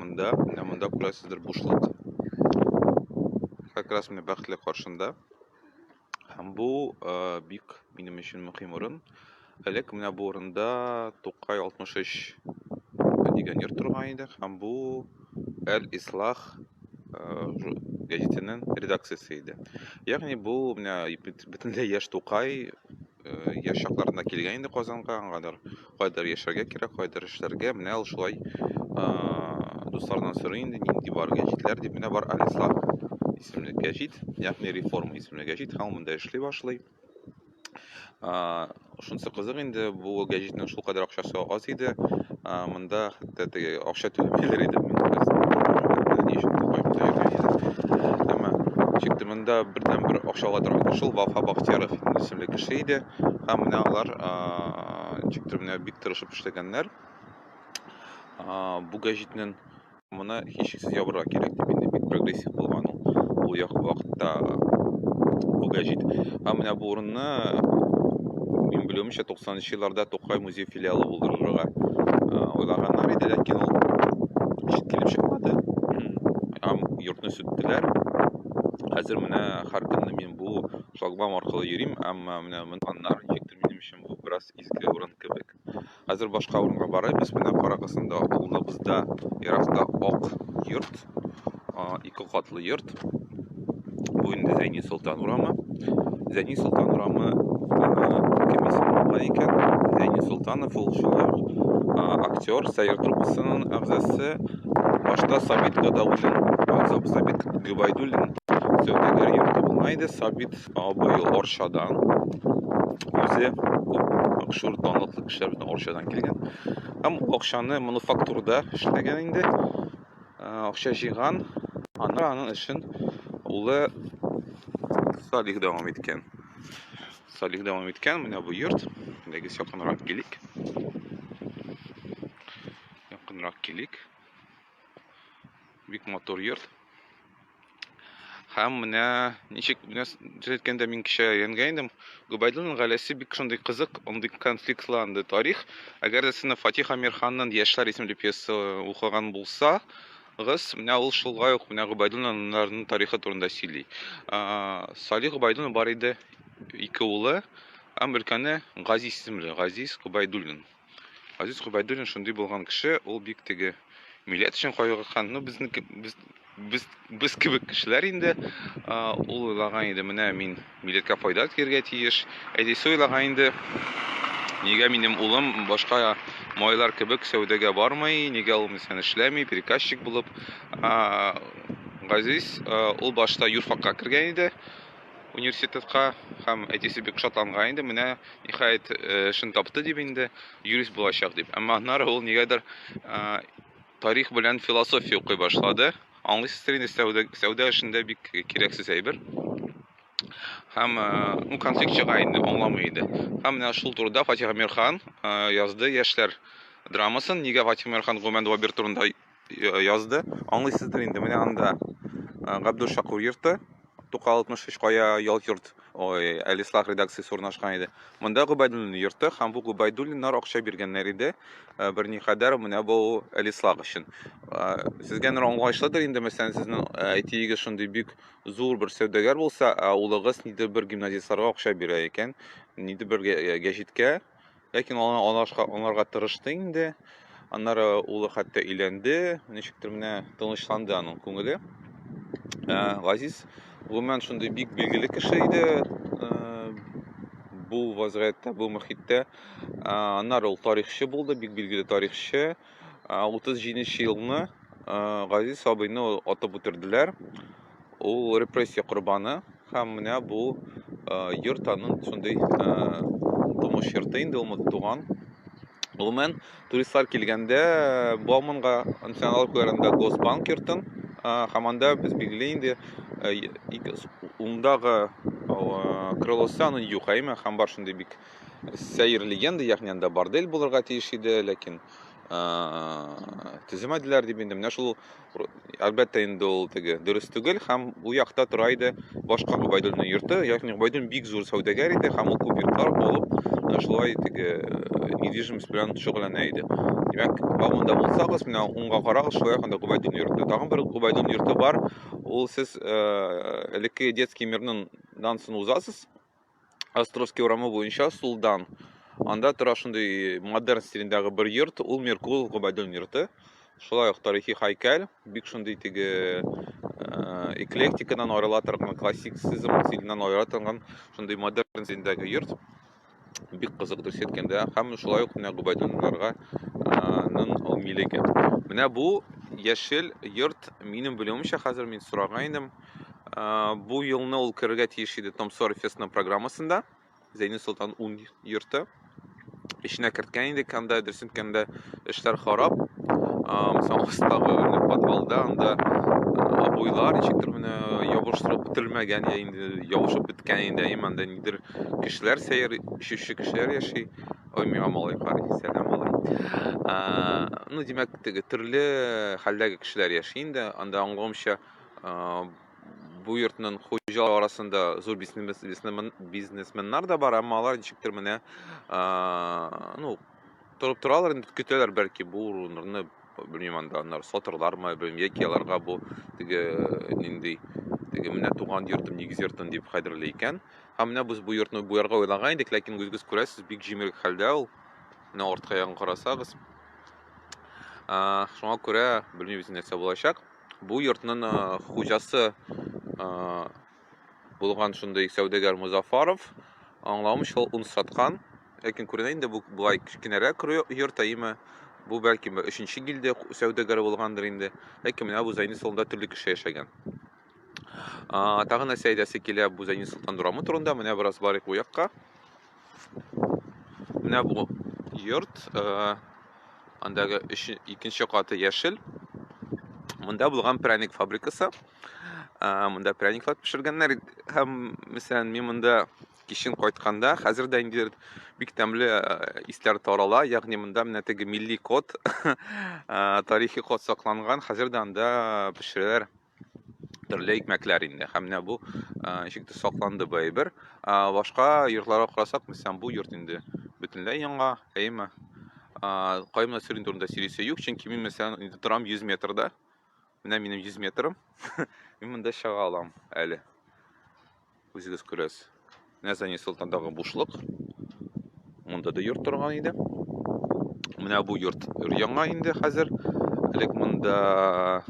монда. Менә монда күрәсездер бушлык. Как раз менә Бәхетле каршында. Һәм бу бик минем өчен мөһим урын. Элек менә бу урында Тукай 63 дигән йорт торган иде һәм бу Әл-Ислах гәҗитенең редакциясе иде. Ягъни бу менә бөтенләй яшь Тукай яшь чакларында килгән инде Казанга, аңадыр кайдыр яшәргә кирәк, кайдыр эшләргә. Менә ул шулай дусларыннан сорый инде, нинди бар гәҗитләр дип. Менә бар Алислах исемле гәҗит, ягъни Реформа исемле гәҗит, һәм ул монда эшли башлый. Шунысы кызык инде, бу гәҗитнең шулкадәр акчасы аз иде. Монда хәтта теге акча түләмиләр иде. Ни өчен Тукай монда йөргән иде. Әмма ничектер монда бердәнбер акча ала торган кеше ул Вафа Бахтияров исемле кеше иде. Һәм менә алар ничектер менә бик тырышып эшләгәннәр. Бу гәҗитнең Моны һичшиксез ябырга кирәк дип инде бик прогрессив булган ул ул як вакытта бу гәҗит. Һәм менә бу урынны мин белүемчә 90 нчы елларда Тукай музей филиалы булдырырга уйлаганнар иде, ләкин ул килеп чыкмады. Һәм йортны сүттеләр. Хәзер менә һәр көнне мин бу шлагбаум аркылы йөрим, әмма менә аннары ничектер минем өчен бу бераз изге урын кебек. Хәзер башка урынга барабыз. Менә карагыз анда алдыбызда еракта ак йорт, ике катлы йорт. Бу инде Зәйни Солтан урамы. Зәйни Солтан урамы кем исеме булган икән? Зәйни Солтанов ул шулай ук актер, Сәйяр труппасының әгъзасы. Башта Сабит Гадауллин, Сабит Гобәйдуллин сәүдәгәр йорты булган иде. Сабит Абый ул Арчадан. Үзе күп шур данлыклы кешеләр бөтен Арчадан килгән. Һәм ул акчаны мануфактурада эшләгән инде. Акча җыйган. Аннары аның эшен улы Салих дәвам иткән. Салих дәвам иткән. Менә бу йорт. Әйдәгез якынрак килик. Якынрак килик. Бик матур йорт. Һәм менә ничек менә дөрес әйткәндә мин кичә өйрәнгән идем. Гобәйдуллин гаиләсе бик шундый кызык, андый конфликтлы андый тарих. Әгәр дә сез Фатих Әмирханның Яшьләр исемле пьеса укыган булсагыз, менә ул шулай ук менә Гобәйдуллиннарның тарихы турында сөйли. Салих Гобәйдуллин бар иде ике улы, һәм өлкәне Газиз исемле, Газиз Гобәйдуллин. Газиз Гобәйдуллин шундый булган кеше, ул бик теге милләт өчен кайгырткан, ну безнеке без без без кебек кешеләр инде. Ул уйлаган иде, менә мин милләткә файда китерергә тиеш. Әтисе уйлаган инде, нигә минем улым башка малайлар кебек сәүдәгә бармый, нигә ул мәсәлән эшләми, приказчик булып. Газиз ул башта юрфакка кергән иде. Университетка һәм әтисе бик шатланган инде, менә ниһаять э, эшен тапты дип инде, юрист булачак дип. Әмма аннары ул нигәдер э, тарих белән философия укый башлады. Аңлыйсыздыр инде, сәүдә, сәүдә эшендә бик кирәксез әйбер. Һәм э, ну, конфликт чыга инде, аңламый иде. Һәм менә шул турыда Фатих Әмирхан язды Яшьләр драмасын. Нигә Фатих Әмирхан гомумән Вабир турында язды. Аңлыйсыздыр инде, менә анда Габдул Шакур йорты, Тукай 63 кая ял йорт, ой, Әлислах редакциясе урнашкан иде. Монда Гобәйдуллин йорты һәм бу Гобәйдуллиннар акча биргәннәр иде берникадәр менә бу Әлислах өчен. Сезгә нер аңлаешлыдыр инде, мәсәлән, сезнең әтиегез шундый бик зур бер сәүдәгәр булса, ә улыгыз нидер бер гимназистларга акча бирә икән, нидер бер гәҗиткә. Ләкин ул аны аңларга тырышты инде. Аннары улы хәтта өйләнде. Ничектер менә тынычланды аның күңеле. Ә, Газиз гомумән шундый бик билгеле кеше иде. Ә, бу вазгыятьтә, бу мөхиттә. Ә, аннары ул тарихчы булды, бик билгеле тарихчы. 37 елны Газиз абыйны атып үтерделәр. Ул репрессия корбаны һәм менә бу йорт аның шундый тумыш йорты инде ул монда туган. Гомумән, туристлар килгәндә Бауманга Националь күләрендә Госбанк йортын һәм анда без билгеле инде уңдагы крылосы аның юк, әйме, һәм бар шундый бик сәер легенда, ягъни анда бордель булырга тиеш иде, ләкин Төземәделәр дип инде менә шул, әлбәттә инде ул теге дөрес түгел һәм бу якта тора иде башка Гобәйдуллинның йорты, ягъни Гобәйдуллин бик зур сәүдәгәр иде һәм ул күп йортлар алып, шулай теге недвижимость белән шөгыльләнә иде. Димәк, Бауманда булсагыз, менә уңга карагыз, шулай ук анда Гобәйдуллин йорты. Тагын бер Гобәйдуллин йорты бар. Ул сез элекке детский мирның дан соң узасыз. Островский урамы буенча сулдан. Анда тора шундый модерн стилендәге бер йорт, ул Меркулов Гобәйдуллин йорты. Шулай ук тарихи һәйкәл, бик шундый теге эклектикадан аерыла торган, классицизм стиленнән аерыла торган шундый модерн стилендәге йорт. Бик кызык дөрес әйткәндә, һәм шулай ук менә Гобәйдуллиннарга ның ул милеге. Менә бу яшел йорт, минем белүемчә, хәзер мин сораган идем, бу елны ул керергә тиеш иде Том Сойер фестының программасында. Зәйни Солтан ун йорты. Эченә керткән идек, анда дөрес әйткәндә эшләр харап. Мисал астагы подвалда анда обойлар ничектер менә ябыштырып бетерелмәгән, я инде ябышып беткән инде, әйе, анда нидер кешеләр сәер эчүче кешеләр яши. Ой, миңа малай карый, сәлам малай. Ну, димәк, теге төрле хәлдәге кешеләр яши инде. Анда аңлавымча, бу йортның хуҗалары арасында зур бизнесменнар да бар, әмма алар ничектер менә, ну, торып торалар инде, көтәләр бәлки бу урыннарны, белмим анда, аннары сатырлармы, белмим, яки аларга бу теге нинди, теге менә туган йортым, нигез йортым дип кадерле икән. Һәм менә без бу йортны буярга уйлаган идек, ләкин үзегез күрәсез, бик җимерек хәлдә ул. Менә арткы ягын карасагыз. Шуңа күрә белмибез нәрсә булачак. Бу йортның хуҗасы булган шундый сәүдәгәр Музафаров, аңлавымча, ул он саткан. Ләкин күренә инде бу болай кечкенәрәк йорт, әйеме? Бу бәлки өченче гильдия сәүдәгәре булгандыр инде. Ләкин менә бу Зәйни Солтанда төрле кеше яшәгән. Тагын нәрсә әйтәсе килә бу Зәйни Солтан урамы турында? Менә бераз барыйк бу якка. Менә бу йорт, андагы икенче каты яшел. Монда булган пряник фабрикасы. Монда пряниклар пешергәннәр. Һәм, мәсәлән, мин монда кичен кайтканда, хәзер дә инде бик тәмле исләр тарала, ягъни монда менә теге милли код, тарихи код сакланган, хәзер дә анда пешерәләр төрле икмәкләр инде. Һәм менә бу ничек тә сакланды бу әйбер. Башка йортларга карасак, мәсәлән, бу йорт инде бөтенләй яңа, әйеме? Каюм Насыйри турында сөйлисе юк, чөнки мин, мәсәлән, инде торам 100 метрда. Менә минем 100 метрым. Мин монда чыга алам әле. Үзегез күрәсез. Менә Зәйни Солтандагы бушлык. Монда да йорт торган иде. Менә бу йорт өр-яңа инде хәзер. Элек монда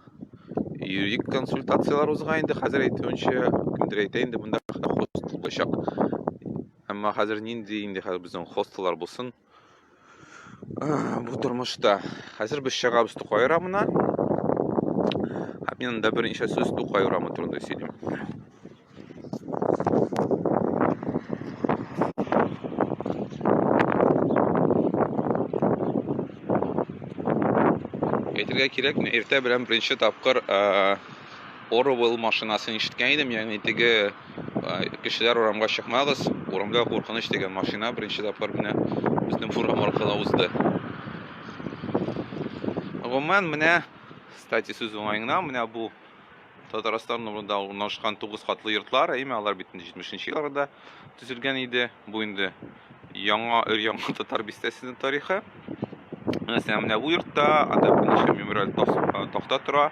юридик консультацияләр узган инде. Хәзер әйтүенчә, кемдер әйтә инде монда хостел булачак. Әмма хәзер нинди инде хәзер безнең хостеллар булсын? Бу тормышта. Хәзер без чыгабыз Тукай урамына. Һәм мин анда берничә сүз Тукай урамы турында сөйлим. Әйтергә кирәк, мин иртә белән беренче тапкыр Orwell машинасын ишеткән идем, ягъни теге кешеләр урамга чыкмагыз, урамда куркыныч дигән машина беренче тапкыр менә безнең урам аркылы узды. Гомумән, менә, кстати, сүз уңаена, менә бу Татарстан урында урнашкан 9 катлы йортлар, әйме, алар бит инде 70 елларда төзелгән иде. Бу инде яңа өр-яңа татар бистәсенең тарихы. Мәсәлән, менә бу йортта анда берничә мемориаль такта тора.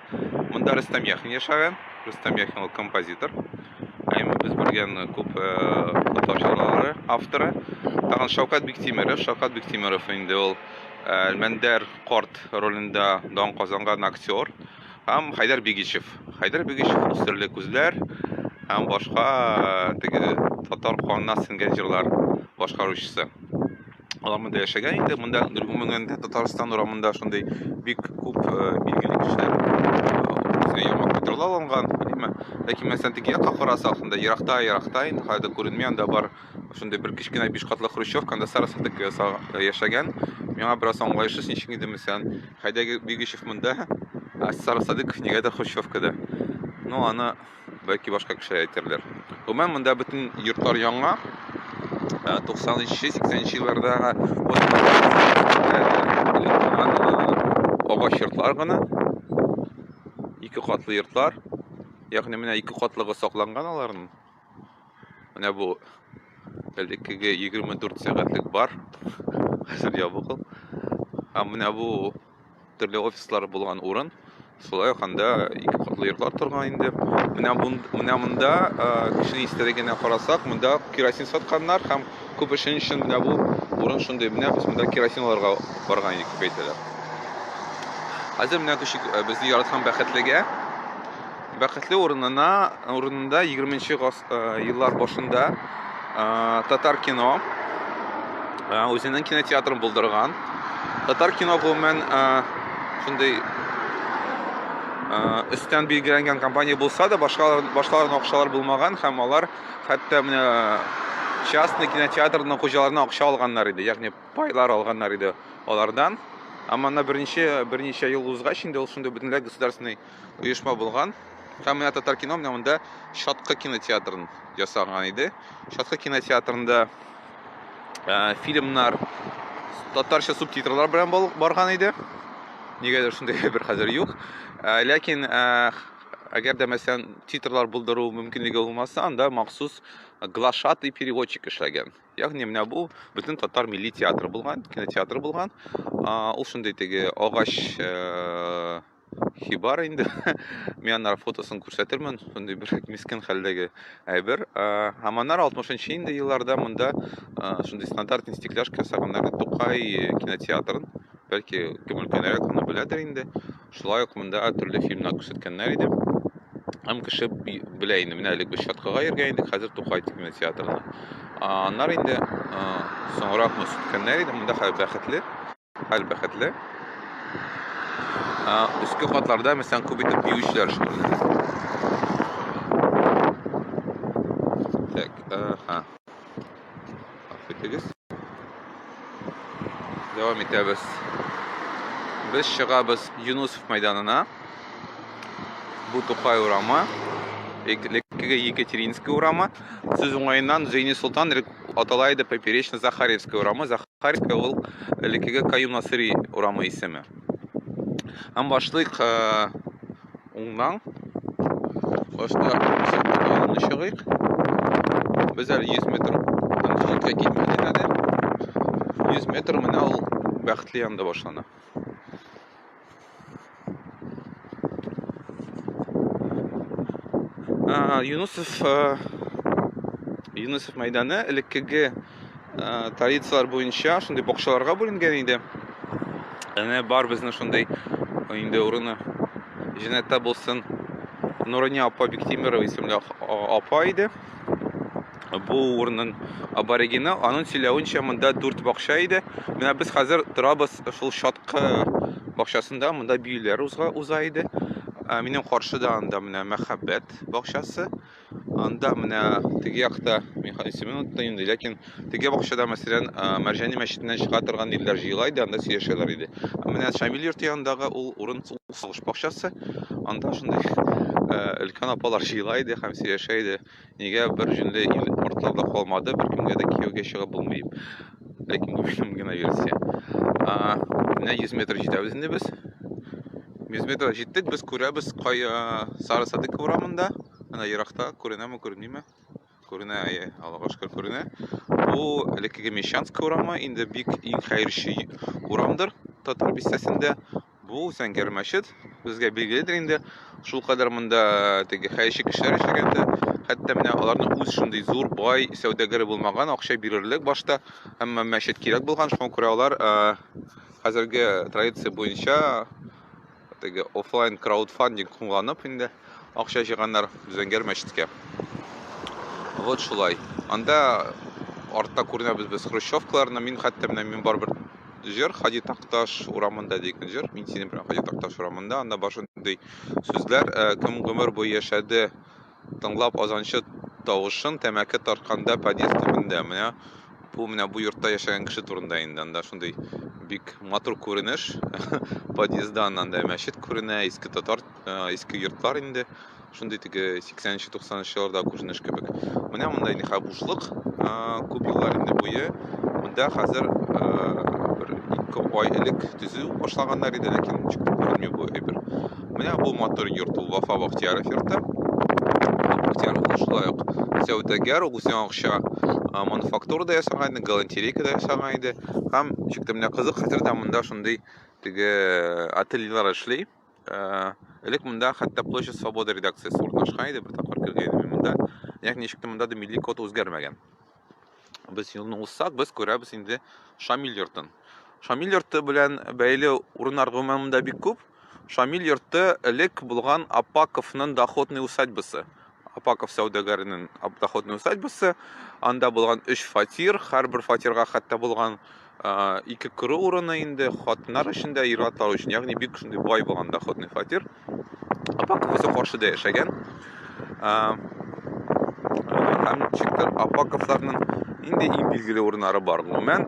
Монда Рөстәм Яхин яшәгән. Рөстәм Яхин ул композитор. Әйме без белгән күп татар җырлары авторы. Тагын Шәүкәт Биктимеров. Шәүкәт Биктимеров инде ул Әлмәндәр карт ролендә дан казанган актер. Һәм Хәйдәр Бигичев. Хәйдәр Бигичев ул Серле күзләр һәм башка теге татар канына сеңгән җырлар башкаручысы. Алар монда яшәгән инде. Монда гомумән Татарстан урамында шундый бик күп билгеле кешеләр үзенә яңа квартиралар алынган. Әмма ләкин мәсәлән теге якка карасак, анда еракта, еракта инде хәзер күренми, анда бар шундый бер кечкенә биш катлы хрущевка, анда Сара Садыкова яшәгән. Миңа бераз аңлаешсыз, ничек инде мәсәлән Хәйдәр Бигичев монда, ә Сара Садыков нигәдер хрущевкада. Ну, аны бәлки башка кешеләр әйтерләр. Гомумән, монда бөтен йортлар яңа. 90-нчы, 80-нче еллардагы агач йортлар гына. Ике катлы йортлар. Ягъни менә ике катлыгы сакланган аларның. Менә бу элеккеге 24 сәгатьлек бар. Хәзер ябык ул. Һәм менә бу төрле офислар булган урын. Шулай ук анда ике катлы йортлар торган инде. Менә бу менә монда кешенең истәлегенә карасак, монда керосин сатканнар һәм күп эшен өчен менә бу урын шундый. Менә без монда керосин алырга барган идек дип әйтәләр. Хәзер менә күчик безне яраткан Бәхетлегә. Бәхетле урынына урынында 20 гас, еллар башында Татар кино үзенең кинотеатрын булдырган. Татар кино гомумән шундый өстән билгеләнгән компания булса да, башкалар башларына акчалар булмаган һәм алар хәтта менә частный кинотеатрның хуҗаларына акча алганнар иде, ягъни пайлар алганнар иде алардан. Әмма анда берничә берничә ел узгач инде ул шундый бөтенләй государственный оешма булган. Һәм менә Татар кино менә монда Чаткы кинотеатрын ясаган иде. Чаткы кинотеатрында фильмнар татарча субтитрлар белән барган иде. Нигәдер шундый бер хәзер юк. Ләкин әгәр дә мәсәлән титрлар булдыру мөмкинлеге булмаса, анда махсус глашатый переводчик эшләгән. Ягъни менә бу бөтен татар милли театры булган, кинотеатры булган. Ул шундый теге агач хибар инде. Мин аннары фотосын күрсәтермен. Шундый бер мискен хәлдәге әйбер. Һәм аннары 60 инде елларда монда шундый стандартный стекляшка ясаганнар Тукай кинотеатрын. Бәлки кем өлкәнрәк аны беләдер инде. Шулай ук монда төрле фильмнар күрсәткәннәр иде. Һәм кеше белә инде, менә элек без Чаткыга йөргән идек, хәзер Тукай кинотеатрына. Аннары инде соңрак сүткәннәр иде, монда хәзер бәхетле. Хәл бәхетле. Өске катларда, мәсәлән, күп итеп биючеләр шөгыльләнә. Так, ага. Гафу итегез. Дәвам итәбез. Без чыгабыз Юнусов мәйданына. Бу Тукай урамы. Элеккеге Екатеринская урамы. Сүз уңаеннан Зәйни Солтан элек атала иде Поперечно Захарьевская урамы. Захарьевская ул элеккеге Каюм Насыйри урамы исеме. Һәм башлыйк уңнан. Башта авылны чыгыйк. Без әле 100 метр җиткә китмәдек әле. 100 метр менә ул Бәхетле янында башлана. Юнусов Юнусов мәйданы элеккеге традицияләр буенча шундый бакчаларга бүленгән иде. Әнә бар безнең шундый инде урыны җәннәттә булсын. Нурания апа Биктимирова исемле апа иде. Бу урынның аборигены. Аның сөйләвенчә, монда дүрт бакча иде. Менә без хәзер торабыз шул Чаткы бакчасында. Монда биюләр узга уза иде. Минем каршыда анда менә Мәхәббәт бакчасы. Анда менә теге якта, мин исемен оныттым инде, ләкин теге бакчада, мәсәлән, Мәрҗани мәчетеннән чыга торган ирләр җыела иде, анда сөйләшәләр иде. Ә менә Шамил йорты янындагы ул урын сугыш бакчасы. Анда шундый өлкән апалар җыела иде һәм сөйләшә иде. Нигә бер җүнле ил артларда калмады, беркемгә дә кияүгә чыгып булмый дип. Ләкин бу минем генә версия. Менә 100 метр җитәбез инде без. 100 метр җиттек, без күрәбез кая Сары Садык урамында. Әнә еракта күренәме, күренмиме? Күренә, әйе, Аллага шөкер күренә. Бу элеккеге Мещанская урамы, инде бик иң хәерче урамдыр Татар бистәсендә. Бу Зәңгәр мәчет, безгә билгеледер инде. Шул кадәр монда теге хәерче кешеләр яшәгән дә, хәтта менә аларның үз шундый зур бай сәүдәгәре булмаган, акча бирерлек башта, әмма мәчет кирәк булган, шуңа күрә алар хәзерге традиция буенча теге офлайн краудфандинг кулланып инде акча җыйганнар Зәңгәр мәчеткә. Вот шулай. Анда артта күренәбез без хрущевкаларны. Мин хәтта менә мин барыбер җыр Хади Такташ урамында дигән җыр. Мин синең белән Хади Такташ урамында. Анда бар шундый сүзләр. Кем гомер буе яшәде, тыңлап азанчы тавышын, тәмәке тартканда подъезд төбендә. Менә бу менә бу йортта яшәгән кеше турында инде. Анда шундый бик матур күренеш. Подъезддан анда мәчет күренә, иске татар, иске йортлар инде. Шундый теге 80-90 елларда күренеш кебек. Менә монда инде хәзер бушлык, күп еллар инде буе. Монда хәзер бер 1-2 ай элек төзү башлаганнар иде, ләкин ничек тә күренми бу әйбер. Менә бу матур йорт ул Вафа Бахтияров йорты. Бахтияров ул шулай ук сәүдәгәр, ул үзенең акча мануфактурада ясаган иде, галантерейкада ясаган иде. Һәм ничек тә менә кызык, хәзер дә монда шундый теге ательелар эшли. Элек монда хәтта Площадь Свободы редакциясе урнашкан иде, бер тапкыр кергән идем мин монда. Ягъни ничек тә монда да милли код үзгәрмәгән. Без юлны узсак, без күрәбез инде Шамил йортын. Шамил йорты белән бәйле урыннар гомумән монда бик күп. Шамил йорты элек булган Апаковның доходный усадьбасы. Апаков сәүдәгәренең доходный усадьбасы. Анда булган өч фатир, һәрбер фатирга хәтта булган ике керү урыны инде хатыннар өчен дә, ир-атлар өчен. Ягъни бик шундый бай булган доходный фатир. Апаков үзе каршыда яшәгән. Һәм ничектер Апаковларның инде иң билгеле урыннары бар. Гомумән,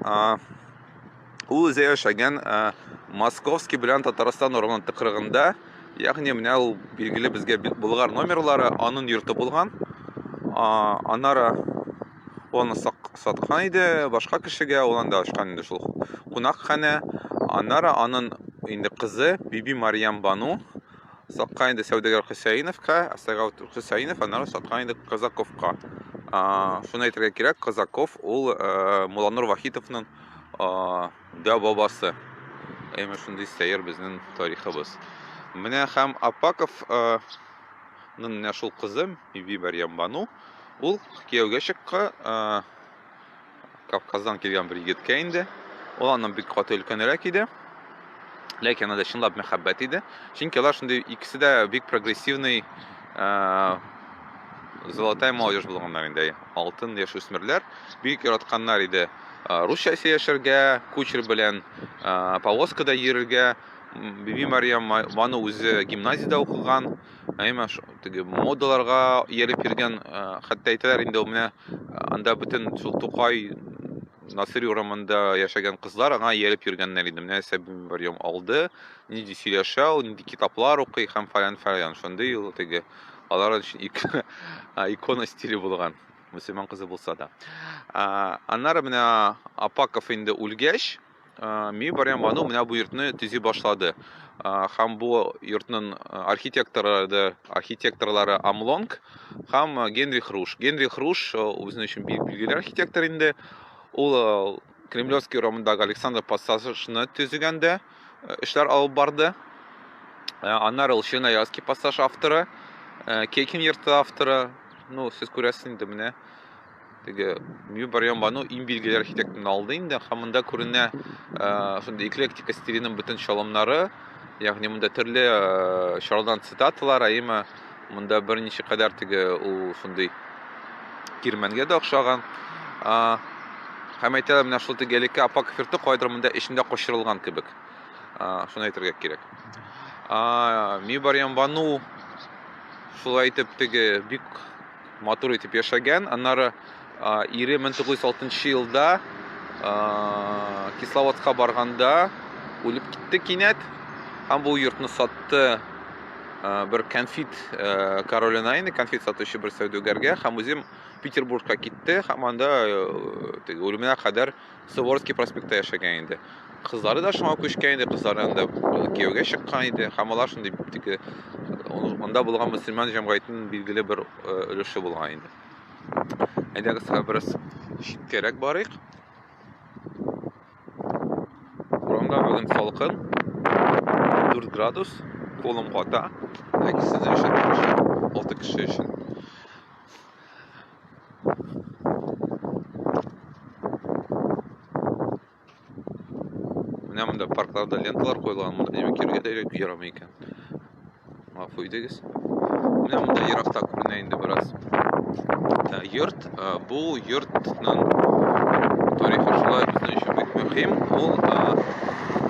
ул үзе яшәгән Московский белән Татарстан урамының тыкрыгында, ягъни менә ул билгеле безгә Болгар номерлары аның йорты булган. Аннары ул аны саткан иде башка кешегә, ул анда ачкан инде шул кунакханә. Аннары аның инде кызы Биби Марьям Бану саткан инде сәүдәгәр Хөсәеновка, ә сәүдәгәр Хөсәенов аннары саткан инде Казаковка. Шуны әйтергә кирәк, Казаков ул Мулланур Вахитовның дәү бабасы. Әмма шундый сәер безнең тарихыбыз. Менә һәм Апаков менә шул кызы Биби Мәрьям Бану ул кияүгә чыкка Кавказдан килгән бер егеткә инде. Ул аннан бик каты өлкәнрәк иде. Ләкин анда чынлап мәхәббәт иде. Чөнки алар шундый икесе дә бик прогрессивный золотая молодежь булганнар инде. Алтын яшүсмерләр. Бик яратканнар иде русча сөйләшергә, кучер белән повозкада йөрергә. Биби Марьям Бану үзе гимназиядә укыган. Әмма теге модаларга ияреп йөргән, хәтта әйтәләр инде ул менә анда бөтен шул Тукай Насыйри урамында яшәгән кызлар аңа ияреп йөргәннәр иде. Менә Сәбим алды, нинди сөйләшә ул, нинди китаплар укый һәм фәлән фәлән. Шундый ул теге алар өчен икона стиле булган. Мөселман кызы булса да. Аннары менә Апаков инде үлгәч, Ми Барямбану менә бу йортны төзи башлады. Һәм бу йортның архитекторы, архитекторлары Амлонг һәм Генрих Руш. Генрих Руш үзенең өчен бик билгеле архитектор инде. Ул Кремлевский урамындагы Александр пассажны төзегәндә эшләр алып барды. Аннары ул Черноярский пассаж авторы, Кекин йорты авторы. Ну, сез күрәсез инде менә Теге Мью Барьямбану иң билгеле архитекторны алды инде һәм монда күренә шундый эклектика стиленең бөтен чалымнары, ягъни монда төрле чаралдан цитаталар, әйеме монда берничә кадәр теге ул шундый кирмәнгә дә охшаган. Һәм әйтәләр, менә шул теге элекке Апаков йорты кайдыр монда эчендә качырылган кебек. Шуны әйтергә кирәк. Мью Барьямбану шулай итеп теге бик матур итеп яшәгән. Аннары ире 1906 елда Кисловодска барганда үлеп китте кинәт. Һәм бу йортны сатты бер конфет королена инде, конфет сатучы бер сәүдәгәргә һәм үзе Петербургка китте һәм анда теге үлеменә кадәр Суворовский проспектта яшәгән инде. Кызлары да шуңа күчкән иде, кызлары анда кияүгә чыккан иде һәм алар шундый теге анда булган мөселман җәмгыятенең билгеле бер өлеше булган инде. Әйдәгез, бераз читкәрәк барыйк. Урамда бүген салкын, 4 градус, кулым ката. Ләкин сезнең өчен тырышам, 6 кеше өчен. Менә монда паркларда ленталар куелган, монда димәк йөрергә дә ярамый икән. Гафу итегез. Менә монда еракта күренә инде бераз йорт. Бу йортның тарихы шулай безнең өчен бик мөһим. Ул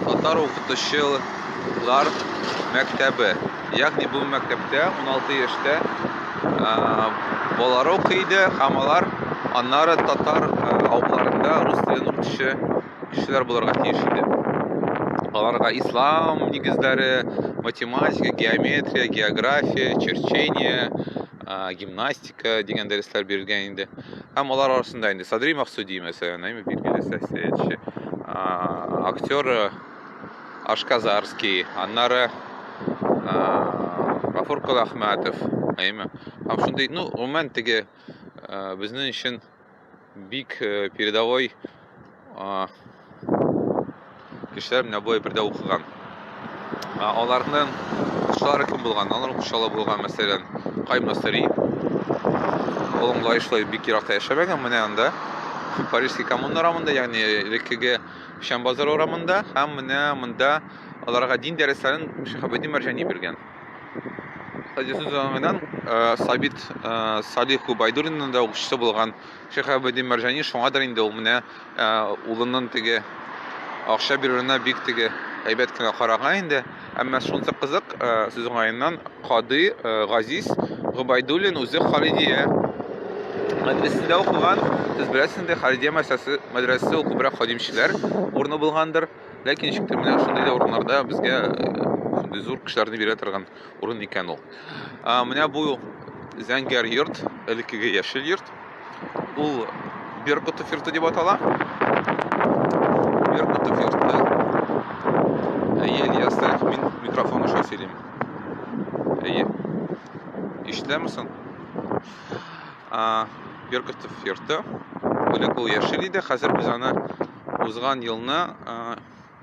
татар укытучылар мәктәбе. Ягъни бу мәктәптә 16 яшьтә балалар укый иде һәм алар аннары татар авылларында рус телен укытучы кешеләр булырга тиеш иде. Аларга ислам нигезләре, математика, геометрия, география, черчение, гимнастика дигән дәресләр бирелгән инде. Һәм алар арасында инде Садри Максуди, мәсәлән, әйме билгеле сәясәтче. Актер Ашказарский, аннары Гафур Коләхмәтов, әйеме? Һәм шундый, ну, гомумән теге безнең өчен бик передовой кешеләр менә бу әйбердә укыган. Аларның укучылары кем булган? Аларның укучылары булган, мәсәлән, Каюм Насыйри. Ул аңлаешлы бик еракта яшәмәгән, менә анда Парижский коммуна урамында, ягъни элеккеге Печән базары урамында, һәм менә монда аларга дин дәресләрен Шиһабетдин Мәрҗани биргән. Кстати, сүз уңаеннан, Сабит Салих Губайдуллинның да укучысы булган Шиһабетдин Мәрҗани, шуңадыр инде ул менә улының теге акча бирүенә бик теге әйбәт кенә караган инде. Әмма шунысы кызык, сүз уңаеннан, Кади Газиз Гобайдуллин үзе Халидия мәдрәсәсендә укыган. Сез беләсез инде, Халидия мәдрәсәсе, мәдрәсәсе ул күбрәк хадимчеләр урыны булгандыр. Ләкин ничектер менә шундый да урыннарда безгә шундый зур кешеләрне бирә торган урын икән ул. Менә бу зәңгәр йорт, элеккеге яшел йорт. Ул Беркутов йорты дип атала. Беркутов йорты. Әйе, Ильяс, так, мин микрофон аша сөйлим. Әйе. Ишетәме соң? Беркутов йорты. Элек ул яшел иде, хәзер без аны узган елны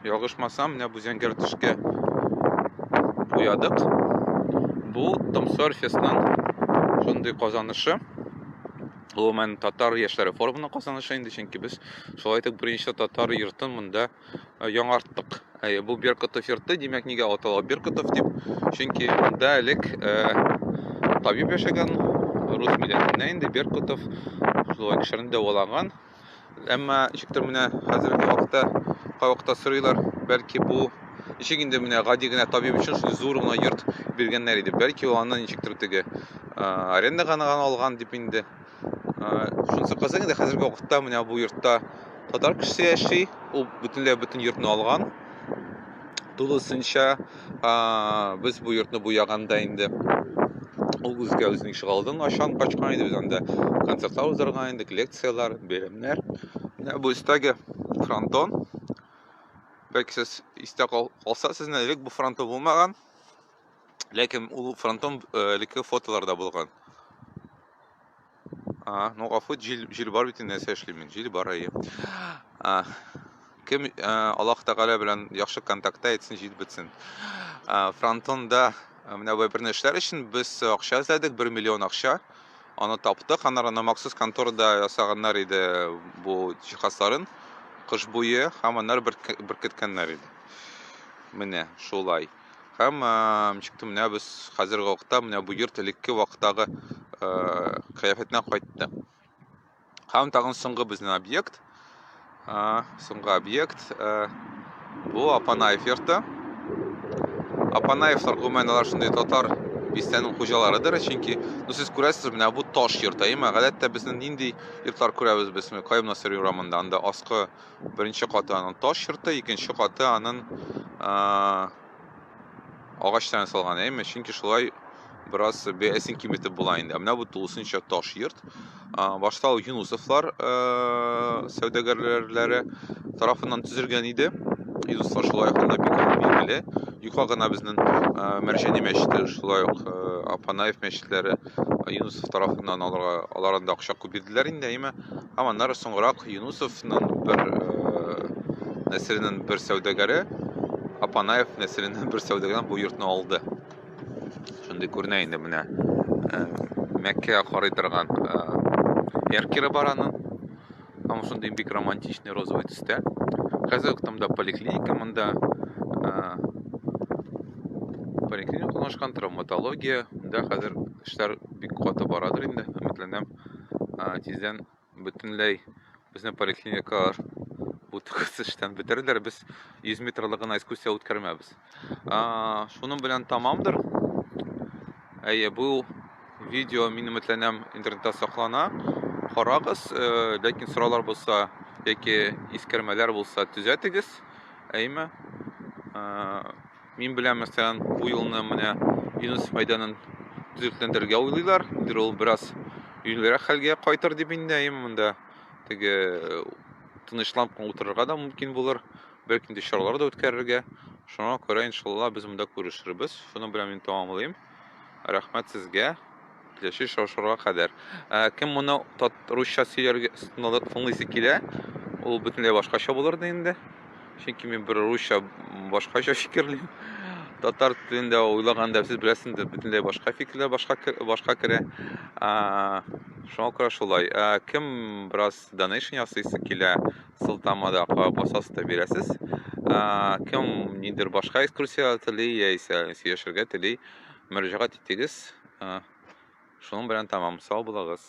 Ялгышмасам, менә бу зәңгәр төскә буядык. Бу Томсор фестның шундый казанышы. Гомумән, татар яшьләре форумының казанышы инде, чөнки без шулай итеп беренче татар йортын монда э, яңарттык. Әйе, бу Беркутов йорты, димәк, нигә атала Беркутов дип? Чөнки монда элек э, табиб яшәгән, рус милләтеннән инде Беркутов шулай кешеләрне дәвалаган. Әмма ничектер менә хәзерге вакытта кайвакытта сорыйлар, бәлки бу ничек инде менә гади генә табиб өчен шундый зур гына йорт биргәннәр иде. Бәлки ул аны ничектер теге арендага гына алган дип инде. Шунысы кызык инде хәзерге вакытта менә бу йортта татар кешесе яши, ул бөтенләй бөтен йортны алган. Тулысынча без бу йортны буяганда инде ул үзгә үзенең ишегалдын ачан качкан иде без анда концертлар уздырган идек лекцияләр бәйрәмнәр менә бу өстәге фронтон бәлки сез истә калса сезнең элек бу фронтон булмаган ләкин ул фронтон элекке фотоларда булган. А, ну гафу, җил, җил бар бит инде, нәрсә эшлим мин? Җил бар, әйе. А, кем Аллаһ Тәгалә белән яхшы контактта әйтсен, җил бетсен. А, фронтонда менә бу берне эшләр өчен без акча эзләдек, 1 миллион акча. Аны таптык, аннары аны махсус конторада ясаганнар иде бу җиһазларын кыш буе һәм аннары беркеткәннәр иде. Менә шулай. Һәм ничек менә без хәзерге вакытта менә бу йорт элекке вакыттагы кыяфәтенә кайтты. Һәм тагын соңгы безнең объект, соңгы объект бу Апанаев йорты. Апанаевлар гомумән алар шундый татар бистәнең хуҗаларыдыр, чөнки ну сез күрәсез, менә бу таш йорт, әйеме? Гадәттә безнең нинди йортлар күрәбез без Каюм Насыйри урамында, анда аскы Беренче каты аның таш йорты, икенче каты аның агачтан ясалган, әйме? Чөнки шулай бераз бәясен киметеп була инде. Ә менә бу тулысынча таш йорт. Башта ул Юнусовлар сәүдәгәрләре тарафыннан төзелгән иде. Юнусовлар шулай ук анда бик билгеле. Юка гына безнең Мәрҗани мәчете, шулай ук Апанаев мәчетләре Юнусов тарафыннан аларга алар анда акча күп бирделәр инде, әйме? Һәм аннары соңрак Юнусовның бер нәселенең бер сәүдәгәре Апанаев нәселенең бер сәүдәгәреннән бу йортны алды. Шундый күренә инде менә Мәккәгә карый торган эркеры бар аның. Һәм шундый бик романтичный розовый төстә. Хәзер монда поликлиника, монда поликлиника урнашкан, травматология. Монда хәзер эшләр бик каты барадыр инде, өметләнәм. Тиздән бөтенләй безнең поликлиникалар бу эштән бетерделәр. Без 100 метрлы гына экскурсия үткәрмәбез. Шуның белән тамамдыр. Әйе, бу видео, мин өметләнәм, интернетта саклана. Карагыз, ләкин сораулар булса яки искәрмәләр булса төзәтегез. Әйме? Мин беләм, мәсәлән, бу елны менә Юнус мәйданын төзекләндерергә уйлыйлар. Инде ул бераз юньлерәк хәлгә кайтыр дип инде, әйеме, монда теге Тынычланып кына утырырга да мөмкин булыр. Бәлки инде чаралар да үткәрергә. Шуңа күрә, иншалла, без монда күрешербез. Шуның белән мин тәмамлыйм. Рәхмәт сезгә. Киләчәк очрашуларга кадәр. Ә, кем моны тат русча сөйләргә тыңлыйсы килә, ул бөтенләй башкача булыр да инде. Чөнки мин бер русча башкача фикерлим. Татар телендә уйлаганда сез беләсез инде, бөтенләй башка фикерләр башка башка керә. Ә, шуңа күрә шулай. Ә, кем бераз донейшн ясыйсы килә, сылтамада басасыз да бирәсез. Ә, кем нидер башка экскурсия тели яисә сөйләшергә тели, мөрәҗәгать итегез. Шуның белән тәмам. Сау булыгыз.